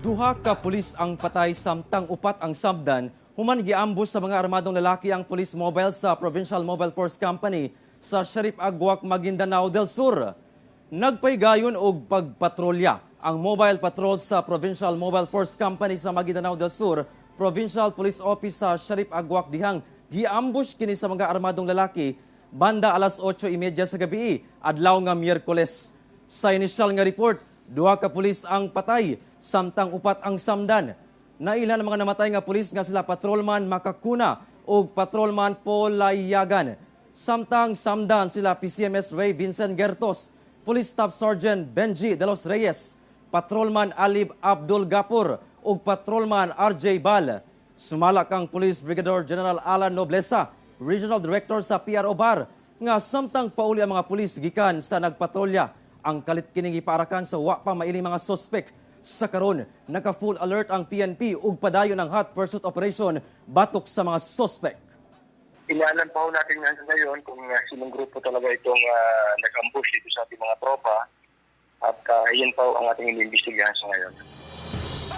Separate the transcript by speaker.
Speaker 1: Duha ka pulis ang patay samtang upat ang sabdan human giambush sa mga armadong lalaki ang police mobile sa Provincial Mobile Force Company sa Shariff Aguak, Maguindanao del Sur. Nagpaygayon og pagpatrolya ang mobile patrol sa Provincial Mobile Force Company sa Maguindanao del Sur, Provincial Police Office sa Shariff Aguak dihang giambush kini sa mga armadong lalaki banda alas 8:30 sa gabi, adlaw nga Miyerkules. Sa inisyal nga report, duha ka pulis ang patay, samtang upat ang samdan. Naila ng mga namatay nga pulis nga sila Patrolman Makakuna ug Patrolman Polayagan. Samtang samdan sila PCMS Ray Vincent Gertos, Police Staff Sergeant Benji De Los Reyes, Patrolman Alib Abdul Gapur ug Patrolman RJ Bal. Sumala kang Police Brigadier General Alan Nobleza, Regional Director sa PRO Bar, nga samtang pauli ang mga pulis gikan sa nagpatrolya, ang kalit kining iparakan sa wa pa mailing mga suspek. Sa karon, naka-full alert ang PNP ug padayon ang hot pursuit operation batok sa mga suspek.
Speaker 2: Inaalam pa ho natin hanggang ngayon kung sinong grupo talaga itong nag-ambush dito sa ating mga tropa. At iyan pa ho ang ating iniimbestigahan sa ngayon.